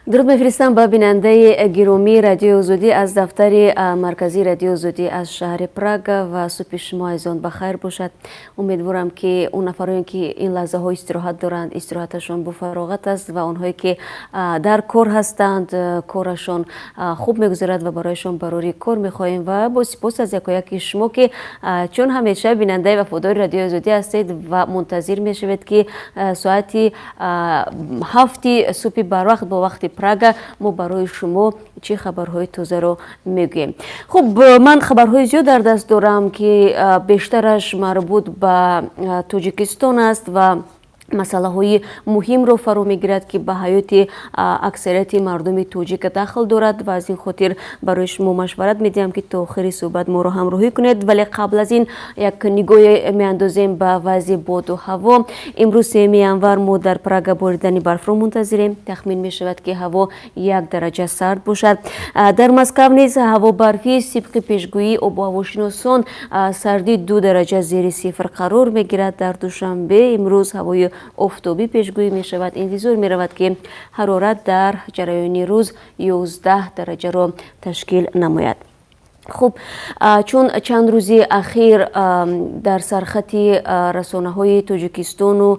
Дуруд мефиристам ба бинандаи гиромии Радиои Озодӣ аз дафтари марказии Радиои Озодӣ аз шаҳри Прага ва субҳи шумо, азизон, ба хайр бошад. Умедворам, ки он нафароне, ки ин лаҳзаҳо истироҳат доранд, истироҳаташон бофароғат аст ва онҳое, ки дар кор ҳастанд, корашон хуб мегузарад ва барояшон барори кор мехоҳем. Ва бо сипос аз якояки шумо, ки чун ҳамеша бинандаи вафодори Радиои Озодӣ ҳастед ва мунтазир мешавед, ки соати 7-и субҳи барвақт бо вақти Прага мо барои шумо чӣ хабарҳои тозаро мегӯем. Хуб, ман хабарҳои зиёд дар даст дорам, ки бештараш марбут ба Тоҷикистон аст ва масъалаҳои муҳимро фаро мегирад, ки ба ҳаёти аксарияти мардуми тоҷик дахл дорад. Ва аз ин хотир барои шумо машварат медиҳам, ки то охири суҳбат моро ҳамроҳӣ кунед. Вале қабл аз ин як нигоҳе меандозем ба вазъи боду ҳаво. Имрӯз, 3 январ, мо дар Прага боридани барфро мунтазирем. Тахмин мешавад, ки ҳаво 1 дараҷа сард бошад. Дар Москав низ ҳаво барфӣ. Тибқи пешгӯии обуҳавошиносон, сардӣ 2 дараҷа зери сифр қарор мегирад. Дар Душанбе имрӯз ҳавои офтобӣ пешгӯӣ мешавад. Интизор меравад, ки ҳарорат дар ҷараёни рӯз 11 дараҷаро ташкил намояд. Хуб, чун чанд рӯзи ахир дар сархати расонаҳои Тоҷикистону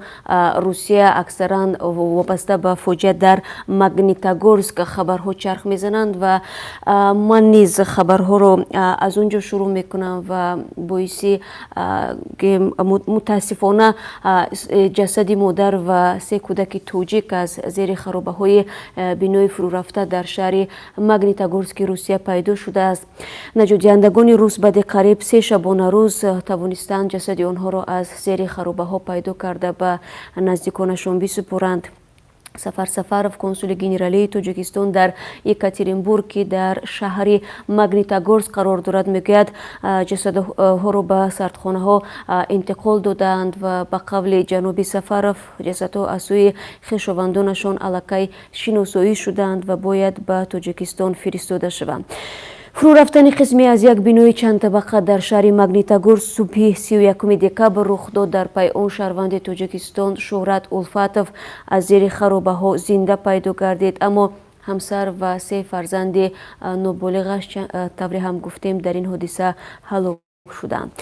Русия аксаран вобаста ба фоҷиа дар Магнитогорск хабарҳо чарх мезананд ва ман низ хабарҳоро аз он ҷо шурӯъ мекунам. Ва боиси, мутаассифона, ҷасади модар ва се кӯдаки тоҷик аз зери харобаҳои бинои фурӯрафта дар шаҳри Магнитогорски Русия пайдо шудааст. Наҷотдиҳандагони рус баъди қариб 3 шабонарӯз тавонистанд ҷасади онҳоро аз зери харобаҳо пайдо карда, ба наздиконашон бисупоранд. Сафар Сафаров, консули генералии Тоҷикистон дар Екатеринбург, ки дар шаҳри Магнитогорск қарор дорад, мегӯяд, ҷасадҳоро ба сардхонаҳо интиқол додаанд. Ва ба қавли ҷаноби Сафаров, ҷасадҳо аз сӯи хешовандонашон аллакай шиносоӣ шудаанд ва бояд ба Тоҷикистон фиристода шаванд. Фурӯ рафтани қисме аз як бинои чандтабақа дар шаҳри Магнитогорск субҳи 31 декабр рух дод. Дар пай он шаҳрванди Тоҷикистон Шӯҳрат Улфатов аз зери харобаҳо зинда пайдо гардид, аммо ҳамсар ва се фарзанди ноболиғаш, тавре ҳам гуфтем, дар ин ҳодиса ҳалок шуданд.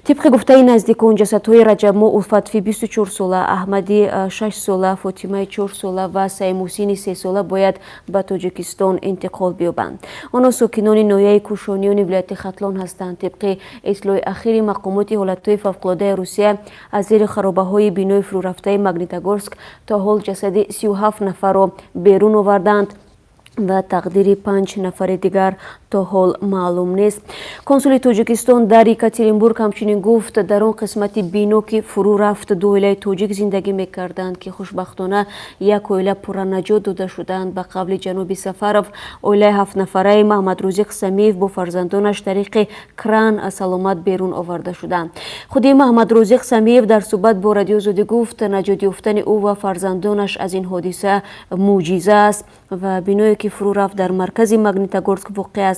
Тибқи гуфтаи наздикон, ҷасадҳои Раҷабмо Улфатови 24 сола, Аҳмади 6 сола, Фотимаи 4 сола ва Саймуҳсини 3 сола бояд ба Тоҷикистон интиқол биёбанд. Онҳо сокинони ноҳияи Кӯшониёни вилояти Хатлон ҳастанд. Тибқи иттилои ахири мақомоти ҳолатҳои фавқулодаи Русия, аз зери харобаҳои бинои фурӯрафтаи Магнитогорск то ҳол ҷасади 37 нафарро берун оварданд ва тақдири панҷ нафари дигар то ҳол маълум нест. Консули Тоҷикистон дар Екатеринбург ҳамчунин гуфт, дар он қисмати бино, ки фурӯ рафт, ду оилаи тоҷик зиндагӣ мекарданд, ки хушбахтона як оила пурра наҷот дода шуданд. Ба қавли ҷаноби Сафаров, оилаи ҳафтнафараи Маҳмадрӯзиқ Самиев бо фарзандонаш тариқи кран саломат берун оварда шуданд. Худи Маҳмадрӯзиқ Самиев дар суҳбат бо Радиои Озодӣ гуфт, наҷот ёфтани ӯ ва фарзандонаш аз ин ҳодиса мӯъҷиза аст ва биное, ки фурӯ рафт, дар маркази Магнитогорск воқеъ аст.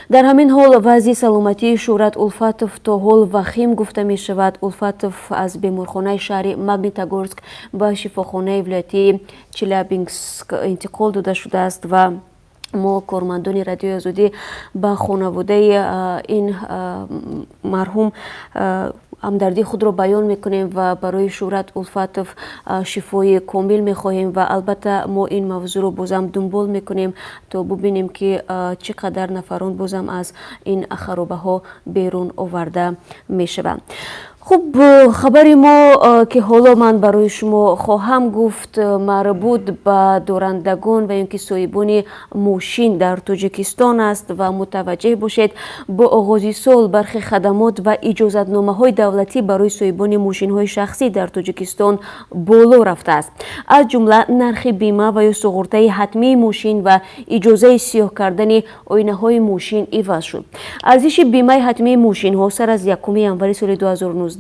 Дар ҳамин ҳол вазъи саломатии Шӯҳрат Улфатов то ҳол вахим гуфта мешавад. Улфатов аз беморхонаи шаҳри Магнитогорск ба шифохонаи вилоятии Челябинск интиқол дода шудааст. Ва мо, кормандони Радиои Озодӣ, ба хонаводаи ин марҳум ҳамдардии худро баён мекунем ва барои Шӯҳрат Улфатов шифои комил мехоҳем. Ва албатта мо ин мавзӯъро бозам дунбол мекунем, то бубинем, ки чӣ қадар нафарон бозам аз ин харобаҳо берун оварда мешаванд. Хуб, хабари мо, ки ҳоло ман барои шумо хоҳам гуфт, марбут ба дорандагон ва ё ки соҳибони мошин дар Тоҷикистон аст. Ва мутаваҷҷеҳ бошед, бо оғози сол бархе хадамот ва иҷозатномаҳои давлатӣ барои соҳибони мошинҳои шахсӣ дар Тоҷикистон боло рафтааст. Аз ҷумла нархи бима ва ё суғуртаи ҳатмии мошин ва иҷозаи сиёҳ кардани оинаҳои мошин иваз шуд. Арзиши бимаи ҳатмии мошинҳо сар аз 1 январи соли 2019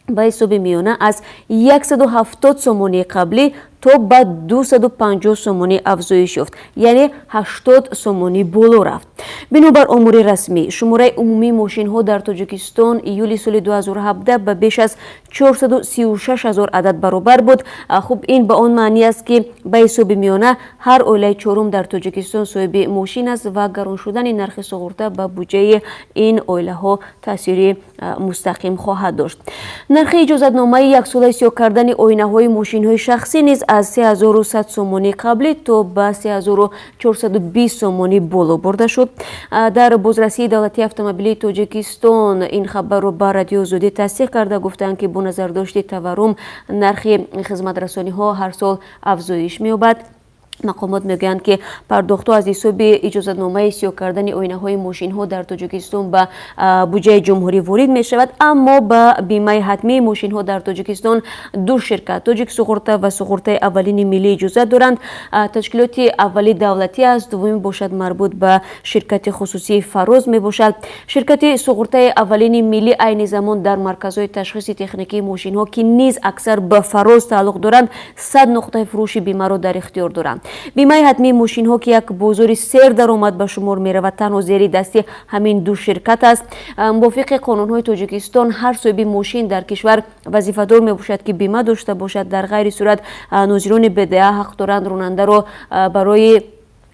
ба ҳисоби миёна аз 170 сомонии қаблӣ То ба 250 сомонӣ афзоиш ёфт, яъне 80 сомонӣ боло рафт. Бинобар омори расмӣ, шумораи умумии мошинҳо дар Тоҷикистон июли соли 2017 ба беш аз 436 ҳазор адад баробар буд. Хуб, ин ба он маънӣ аст, ки ба ҳисоби миёна ҳар оилаи чорум дар Тоҷикистон соҳиби мошин аст ва гарон шудани нархи суғурта ба буҷаи ин оилаҳо таъсири мустақим хоҳад дошт. Нархи иҷозатномаи яксолаи сиёҳ кардани оинаҳои мошинҳои шахсӣ низ аз 3100 сомонӣ қаблӣ то ба 3420 сомонӣ боло бурда шуд. Дар Бозрасии давлатии автомобилии Тоҷикистон ин хабарро ба Радиои Озодӣ тасдиқ карда, гуфтанд, ки бо назардошти таваррум нархи хизматрасониҳо ҳар сол афзоиш меёбад. Мақомот мегӯянд, ки пардохтҳо аз ҳисоби иҷозатномаи сиёҳ кардани оинаҳои мошинҳо дар Тоҷикистон ба буҷаи ҷумҳурӣ ворид мешавад, аммо ба бимаи ҳатмии мошинҳо дар Тоҷикистон ду ширкат, Тоҷик Суғурта ва Суғуртаи аввалини миллӣ, иҷозат доранд. Ташкилоти аввалӣ давлатӣ аст, дуввумӣ бошад, марбут ба ширкати хусусии Фароз мебошад. Ширкати Суғуртаи аввалини миллӣ айни замон дар марказҳои ташхиси техникии мошинҳо, ки низ аксар ба Фароз тааллуқ доранд, 100 нуқтаи фурӯши бимаро дар ихтиёр доранд. Бимаи ҳатмии мошинҳо, ки як бозори сердаромад ба шумор меравад, танҳо зери дасти ҳамин ду ширкат аст. Мувофиқи қонунҳои Тоҷикистон, ҳар соҳиби мошин дар кишвар вазифадор мебошад, ки бима дошта бошад. Дар ғайри сурат нозирони БДА ҳақ доранд ронандаро барои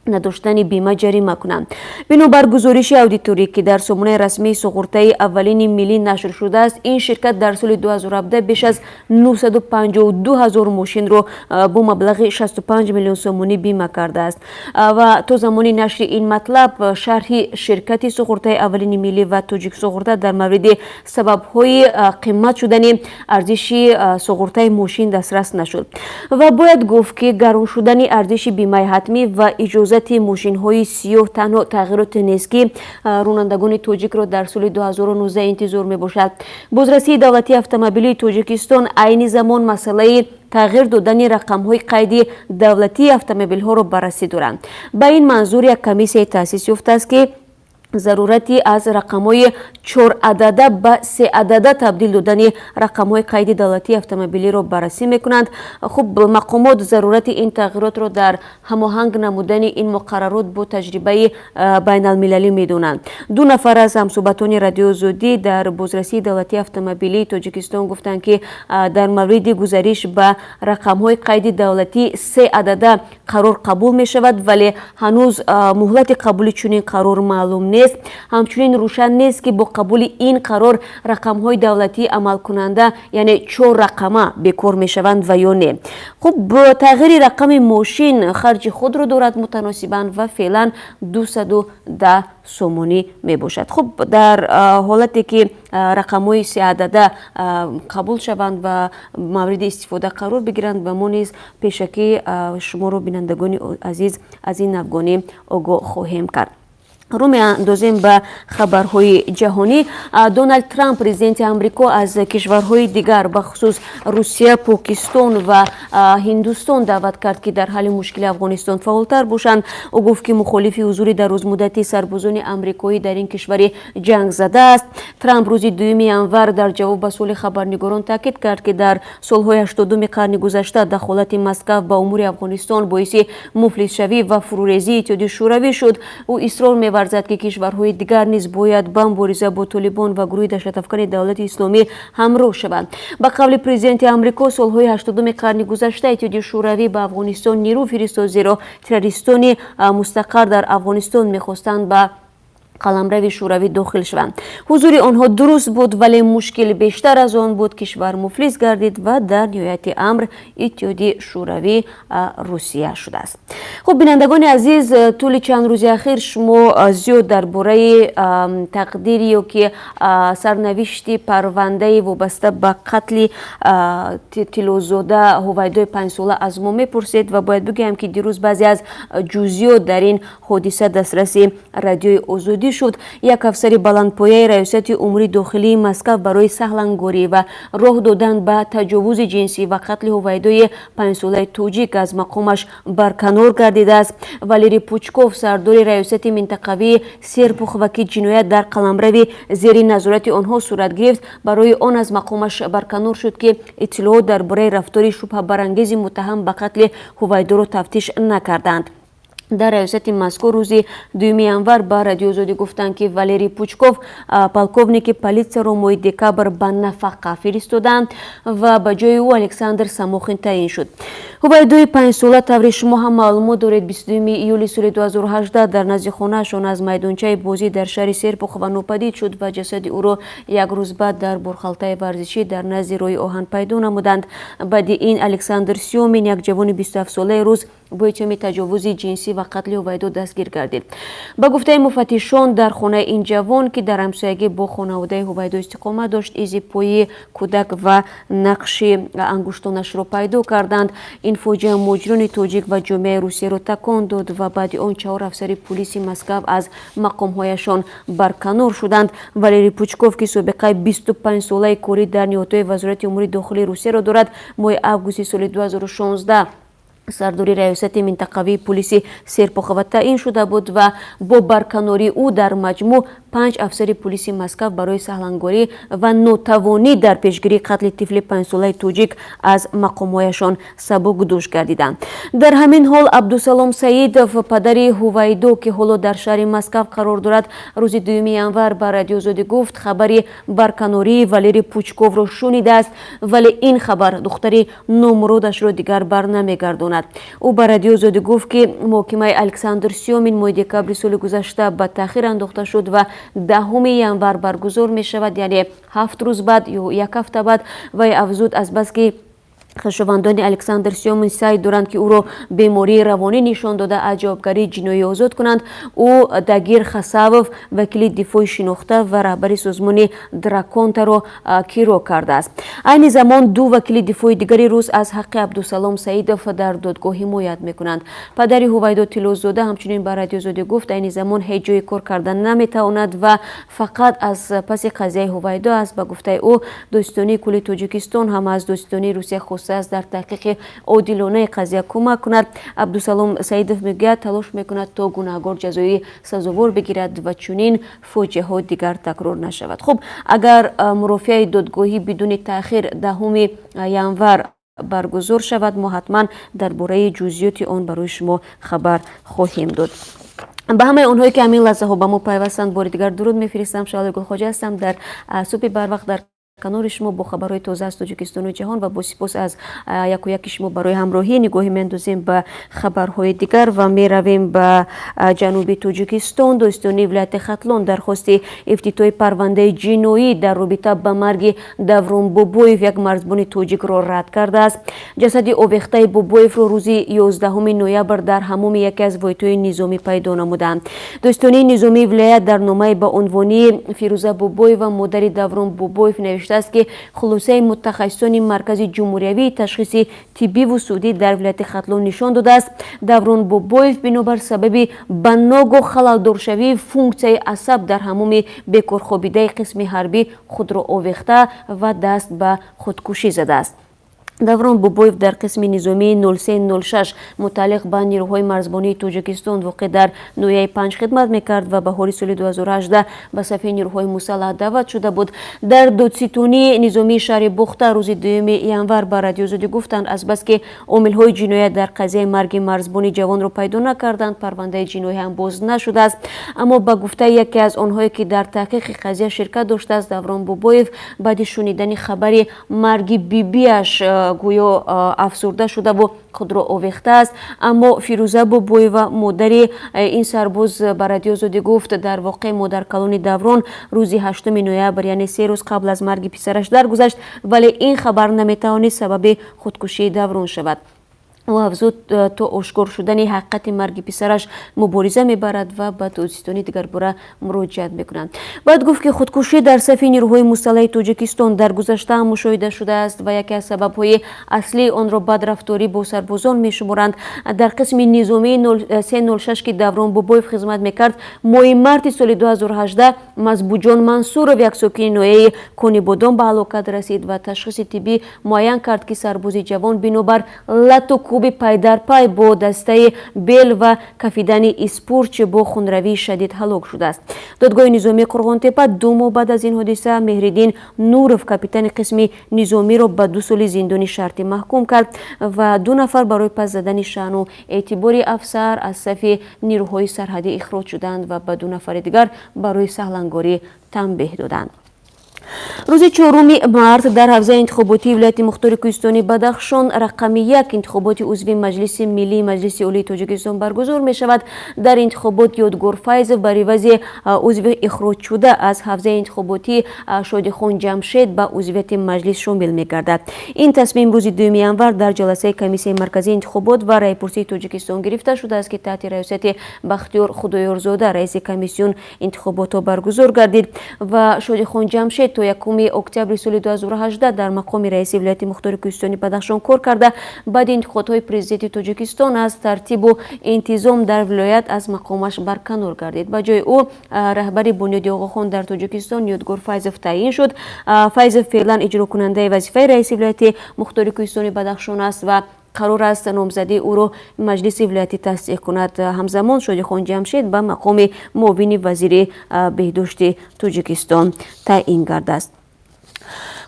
надоштани бима ҷарима кунанд. Бинобар гузориши аудиторӣ, ки дар сомонаи расмии Суғуртаи аввалини миллӣ нашр шудааст, ин ширкат дар соли 2017 беш аз 952 ҳазор мошинро бо маблағи 65 миллион сомонӣ бима кардааст. Ва то замони нашри ин матлаб шарҳи ширкати Суғуртаи аввалини миллӣ ва Тоҷик Суғурта дар мавриди сабабҳои қимат шудани арзиши суғуртаи мошин дастрас нашуд. Ва бояд гуфт, ки гарон шудани арзиши бимаи ҳатмӣ ва иҷозати мошинҳои сиёҳ танҳо тағйироте нест, ки ронандагони тоҷикро дар соли 2019 интизор мебошад. Бозрасии давлатии автомобилии Тоҷикистон айни замон масъалаи тағйир додани рақамҳои қайди давлатии автомобилҳоро баррасӣ доранд. Ба ин манзур як комиссияе таъсис ёфтааст, ки зарурати аз рақамҳои чорадада ба сеадада табдил додани рақамҳои қайди давлатии автомобилиро баррасӣ мекунанд. Хуб, мақомот зарурати ин тағйиротро дар ҳамоҳанг намудани ин муқаррарот бо таҷрибаи байналмилалӣ медонанд. Ду нафар аз ҳамсӯҳбатони Радиои Озодӣ дар Бозрасии давлатии автомобилии Тоҷикистон гуфтанд, ки дар мавриди гузариш ба рақамҳои қайди давлатӣ се адада қарор қабул мешавад, вале ҳанӯз муҳлати қабули чунин қарор маълум нест. Ҳамчунин рӯшан нест, ки бо қабули ин қарор рақамҳои давлатии амалкунанда, яъне чор рақама, бекор мешаванд ва ё не. Хуб, тағйири рақами мошин харҷи худро дорад мутаносибан ва феълан 210 сомонӣ мебошад. Хуб, дар ҳолате ки рақамҳои сеадада қабул шаванд ва мавриди истифода қарор бигиранд, ва мо низ пешакӣ шуморо, бинандагони азиз, аз ин навгонӣ огоҳ хоҳем кард. Рӯ меандозем ба хабарҳои ҷаҳонӣ. Доналд Трамп, президенти Амрико, аз кишварҳои дигар, бахусус Русия, Покистон ва Ҳиндустон, даъват кард, ки дар ҳалли мушкили Афғонистон фаъолтар бошанд. Ӯ гуфт, ки мухолифи ҳузури дарозмуддати сарбозони амрикоӣ дар ин кишвари ҷангзада аст. Трамп рӯзи 2 январ дар ҷавоб ба суоли хабарнигорон таъкид кард, ки дар солҳои 80-уми қарни гузашта дахолати Москав ба умури Афғонистон боиси муфлисшавӣ ва фурӯрезии Иттиҳоди Шӯравӣ шуд. Ӯ исрор меварзад, ки кишварҳои дигар низ бояд ба мубориза бо Толибон ва гурӯҳи даҳшатафкани Давлати Исломӣ ҳамроҳ шаванд. Ба қавли президенти Амрико, солҳои 80-уми қарни гузашта Иттиҳоди Шӯравӣ ба Афғонистон нерӯ фиристод, зеро террористони мустақар дар Афғонистон мехостанд ба қаламрави Шӯравӣ дохил шаванд. Ҳузури онҳо дуруст буд, вале мушкил бештар аз он буд: кишвар муфлис гардид ва дар ниҳояти амр Иттиҳоди Шӯравӣ Русия шудааст. Хуб, бинандагони азиз, тӯли чанд рӯзи ахир шумо зиёд дар бораи тақдири ё ки сарнавишти парвандаи вобаста ба қатли Тиллозода Ҳувайдои 5-сола аз мо мепурсед. Ва бояд бигӯям, ки дирӯз баъзе аз ҷузъиёт дар ин ҳодиса дастраси Радиои Озодӣ шуд. Як афсари баландпояи Раёсати умури дохилии Москав барои саҳлангорӣ ва роҳ додан ба таҷовузи ҷинсӣ ва қатли Ҳувайдои 5-солаи тоҷик аз мақомаш барканор гардидааст. Валерий Пучков, сардори раёсати минтақавии Серпухова, ки ҷиноят дар қаламрави зери назорати онҳо сурат гирифт, барои он аз мақомаш барканор шуд, ки иттилоот дар бораи рафтори шубҳабарангези муттаҳам ба қатли Ҳувайдоро тафтиш накарданд. Дар раёсати мазкур рӯзи 2 январ ба Радиоозодӣ гуфтанд, ки Валерий Пучков, полковники политсияро, моҳи декабр ба нафақа фиристоданд ва ба ҷои ӯ Александр Самохин таъин шуд. Ҳувайдои 5-сола, тавре шумо ҳам маълумот доред, 22 июли соли 2018 дар назди хонаашон аз майдончаи бозӣ дар шаҳри Серпухова нопадид шуд ва ҷасади ӯро як рӯз баъд дар борхалтаи варзишӣ дар назди роҳи оҳан пайдо намуданд. Баъди ин Александр Сёмин, як ҷавони 27-солаи рус, бо иттиҳоми таҷовузи ҷинсӣ ва қатли Ҳувайдо дастгир гардид. Ба гуфтаи муфаттишон, дар хонаи ин ҷавон, ки дар ҳамсоягӣ бо хонаводаи Ҳувайдо истиқомат дошт, изи пои кӯдак ва нақши ангуштонашро пайдо карданд. Ин фоҷиа муҳоҷирони тоҷик ва ҷомеаи Русияро такон дод ва баъди он чаҳор афсари пулиси Москав аз мақомҳояшон барканор шуданд. Валерий Пучков, ки собиқаи 25-солаи корӣ дар ниҳодҳои Вазорати умури дохилии Русияро дорад, моҳи августи соли 2016 сардори раёсати минтақавии пулиси Серпухова таъин шуда буд ва бо барканории ӯ дар маҷмӯъ панҷ афсари пулиси Москав барои саҳлангорӣ ва нотавонӣ дар пешгирии қатли тифли 5-солаи тоҷик аз мақомҳояшон сабукдӯш гардиданд. Дар ҳамин ҳол Абдусалом Саидов, падари Ҳувайдо, ки ҳоло дар шаҳри Москав қарор дорад, рӯзи 2 январ ба Радиозодӣ гуфт, хабари барканории Валерий Пучковро шунидааст, вале ин хабар духтари номуродашро дигар бар намегардонад. Ӯ ба Радиозодӣ гуфт, ки муҳокимаи Александр Сёмин моҳи декабри соли гузашта ба таъхир андохта шуд ва 10 январ баргузор мешавад, яъне 7 рӯз баъд ё як ҳафта баъд. Вай афзуд, азбаски хешовандони Александр Сёмин саъй доранд, ки ӯро бемории равонӣ нишон дода, аз ҷавобгарии ҷиноӣ озод кунанд, ӯ Дагир Хасавов, вакили дифои шинохта ва раҳбари созмони Драконтаро киро кардааст. Айни замон ду вакили дифои дигари рус аз ҳаққи Абдусалом Саидов дар додгоҳ ҳимоят мекунанд. Падари Ҳувайдо Тиллозода ҳамчунин ба Радиозодӣ гуфт, айни замон ҳеҷ ҷое кор карда наметавонад ва фақат аз паси қазияи Ҳувайдо аст. Ба гуфтаи ӯ, Додситонии кулли Тоҷикистон ҳам аз Додситонии Русия хостааст дар таҳқиқи одилонаи қазия кӯмак кунад. Абдусалом Саидов мегӯяд, талош мекунад, то гунаҳгор ҷазои сазовор бигирад ва чунин фоҷиаҳо дигар такрор нашавад. Хуб, агар мурофиаи додгоҳӣ бидуни таъхир 10 январ баргузор шавад, мо ҳатман дар бораи ҷузъиёти он барои шумо хабар хоҳем дод. Ба ҳамаи онҳое, ки ҳамин лаҳзаҳо ба мо пайвастанд, бори дигар дуруд мефиристам. Шаҳлои Гулхоҷа ҳастам, дар субҳи барвақт дар канори шумо бо хабарҳои тоза аз Тоҷикистону ҷаҳон ва бо сипос аз яку яки шумо барои ҳамроҳӣ. Нигоҳе меандозем ба хабарҳои дигар ва меравем ба ҷануби Тоҷикистон. Додситонии вилояти Хатлон дархости ифтитоҳи парвандаи ҷиноӣ дар робита ба марги Даврон Бобоев, як марзбони тоҷикро, рад кардааст. Ҷасади овехтаи Бобоевро рӯзи 11 ноябр дар ҳамоми яке аз воҳидҳои низомӣ пайдо намуданд. Додситонии низомии вилоят дар номае ба унвони Фирӯза Бобоева, модари Даврон Бобоев, навиштааст, ки хулосаи мутахассисони Маркази ҷумҳуриявии ташхиси тиббиву судӣ дар вилояти Хатлон нишон додааст, Даврон Бобоев бинобар сабаби ба ногоҳ халалдоршавии функсияи асаб дар ҳамоми бекорхобидаи қисми ҳарбӣ худро овехта ва даст ба худкушӣ задааст. Даврон Бобоев дар қисми низомии 0306 мутааллиқ ба нирӯҳои марзбонии Тоҷикистон, воқеъ дар ноҳияи Панҷ, хидмат мекард ва баҳори соли 2018 ба сафи нирӯҳои мусаллаҳ даъват шуда буд. Дар додситонии низомии шаҳри Бохтар рӯзи 2 январ ба Радиозодӣ гуфтанд, азбаски омилҳои ҷиноят дар қазияи марги марзбони ҷавонро пайдо накарданд, парвандаи ҷиноӣ ҳам боз нашудааст. Аммо ба гуфтаи яке аз онҳое, ки дар таҳқиқи қазия ширкат доштааст, Даврон Бобоев баъди шунидани хабари марги бибиаш гӯё афсурда шудаву худро овехтааст. Аммо Фирӯза Бобоева, модари ин сарбоз, ба Радиозодӣ гуфт, дар воқеъ модаркалони Даврон рӯзи 8 ноябр, яъне 3 рӯз қабл аз марги писараш, даргузашт, вале ин хабар наметавонист сабаби худкушии Даврон шавад. Ӯ афзуд, то ошкор шудани ҳақиқати марги писараш мубориза мебарад ва ба додситонӣ дигарбора муроҷиат мекунад. Бояд гуфт, ки худкушӣ дар сафи нирӯҳои мусаллаҳи Тоҷикистон дар гузашта ҳам мушоҳида шудааст ва яке аз сабабҳои аслии онро бадрафторӣ бо сарбозон мешуморанд. Дар қисми низомии 306, ки Даврон Бобоев хизмат мекард, моҳи марти соли 2018 Мазбуҷон Мансуров, як сокини ноҳияи Конибодом, ба ҳалокат расид ва ташхиси тиббӣ муайян кард, ки сарбози ҷавон бинобар лату кӯби пайдарпай бо дастаи бел ва кафидани испурч бо хунравии шадид ҳалок шудааст. Додгоҳи низомии Қурғонтепа 2 моҳ баъд аз ин ҳодиса Меҳриддин Нуров, капитани қисми низомиро, ба 2 соли зиндони шартӣ маҳкум кард ва ду нафар барои паст задани шаъну эътибори афсар аз сафи нирӯҳои сарҳадӣ ихроҷ шуданд ва ба ду нафари дигар барои саҳлангорӣ танбеҳ доданд. Рӯзи 4 март дар ҳавзаи интихоботии вилояти мухтори кӯҳистони Бадахшон рақами 1 интихоботи узви Маҷлиси Миллии Маҷлиси Олии Тоҷикистон баргузор мешавад. Дар интихобот Ёдгор Файзов бар ивази узви ихроҷшуда аз ҳавзаи интихоботӣ Шодихон Ҷамшед ба узвияти маҷлис шомил мегардад. Ин тасмим рӯзи 2 январ дар ҷаласаи Комиссияи марказии интихобот ва раъйпурсии Тоҷикистон гирифта шудааст, ки таҳти раёсати Бахтиёр Худоёрзода, раиси комиссион, интихоботҳо баргузор гардид. Ва Шодихон Ҷамшед то 1 октябри соли 2018 дар мақоми раиси вилояти мухтори кӯҳистони Бадахшон кор карда, баъди интиқодҳои президенти Тоҷикистон аз тартибу интизом дар вилоят аз мақомаш барканор гардид. Ба ҷои ӯ раҳбари Бунёди Оғохон дар Тоҷикистон Ёдгор Файзов таъин шуд. Файзов феълан иҷрокунандаи вазифаи раиси вилояти мухтори кӯҳистони Бадахшон аст ва қарор аст номзадии ӯро маҷлиси вилоятӣ тасдиқ кунад. Ҳамзамон Шодихон Ҷамшед ба мақоми муовини вазири беҳдошти Тоҷикистон таъин гардааст.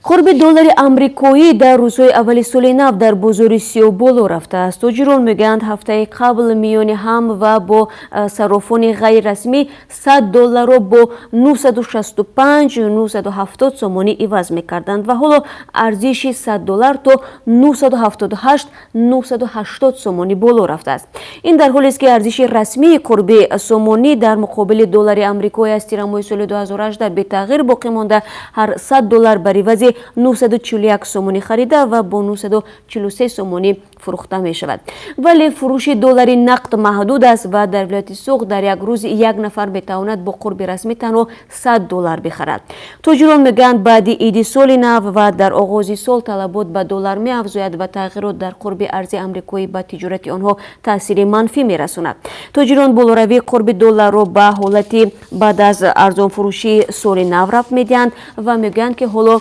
Қурби доллари амрикоӣ дар рӯзҳои аввали соли нав дар бозори сиёҳ боло рафтааст. Тоҷирон мегӯянд, ҳафтаи қабл миёни ҳам ва бо саррофони ғайрирасмӣ 100 долларро бо 965-970 сомонӣ иваз мекарданд ва ҳоло арзиши 100 доллар то 978-980 сомонӣ боло рафтааст. Ин дар ҳолест, ки арзиши расмии қурби сомонӣ дар муқобили доллари амрикоӣ аз тирамоҳи соли 2018 бетағйир боқӣ монда, ҳар 100 доллар бар ивази 941 сомонӣ харида ва бо 943 сомонӣ фурӯхта мешавад. Вале фурӯши доллари нақд маҳдуд аст ва дар вилояти Суғд дар як рӯз як нафар метавонад бо қурби расмӣ танҳо 100 доллар бихарад. Тоҷирон мегӯянд, баъди иди соли нав ва дар оғози сол талабот ба доллар меафзояд ва тағйирот дар қурби арзи амрикоӣ ба тиҷорати онҳо таъсири манфӣ мерасонад. Тоҷирон болоравии қурби долларро ба ҳолати баъд аз арзонфурӯшии соли нав рабт медиҳанд ва мегӯянд, ки ҳоло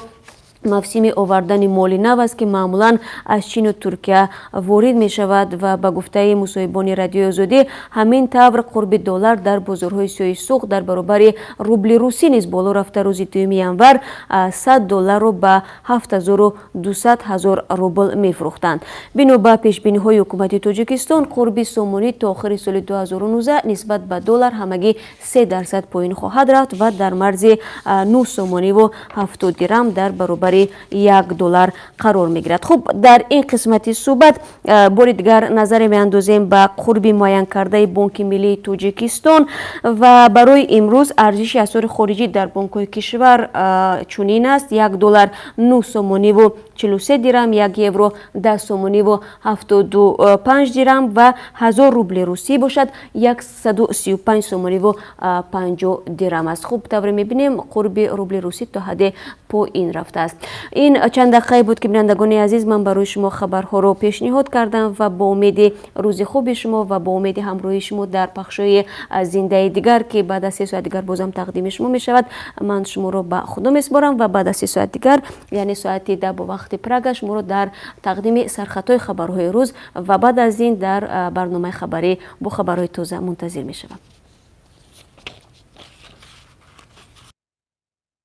мавсими овардани моли нав аст, ки маъмулан аз Чину Туркия ворид мешавад. Ва ба гуфтаи мусоҳибони Радиои Озодӣ, ҳамин тавр қурби доллар дар бозорҳои сиёҳи Суғд дар баробари рубли русӣ низ боло рафта, рӯзи 2 январ 100 долларро ба 7200 ҳазор рубл мефурӯхтанд. Бино ба пешбиниҳои ҳукумати Тоҷикистон, қурби сомонӣ то охири соли 2019 нисбат ба доллар ҳамагӣ 3% поён хоҳад рафт ва дар марзи 9 сомониву 70 дирам дар баробари 1 доллар қарор мегирад. Хуб, дар ин қисмати суҳбат бори дигар назаре меандозем ба қурби муайянкардаи Бонки Миллии Тоҷикистон. Ва барои имрӯз арзиши асъори хориҷӣ дар бонкҳои кишвар чунин аст: 1 доллар 9 сомониву 43 дирам, 1 евро 10 сомониву 75 дирам ва 1000 рубли русӣ бошад 135 сомониву 50 дирам аст. Хуб, тавре мебинем, қурби рубли русӣ то ҳадде поин рафтааст. Ин чанд дақиқае буд, ки, бинандагони азиз, ман барои шумо хабарҳоро пешниҳод кардам ва бо умеди рӯзи хуби шумо ва бо умеди ҳамроҳии шумо дар пахшҳои зиндаи дигар, ки баъд аз 3 соат дигар бозам тақдими шумо мешавад, ман шуморо ба Худо месупорам ва баъд аз 3 соат дигар, яъне соати 10 бо вақти Прага, шуморо дар тақдими сархатҳои хабарҳои рӯз ва баъд аз ин дар барномаи хабарӣ бо хабарҳои тоза мунтазир мешавам.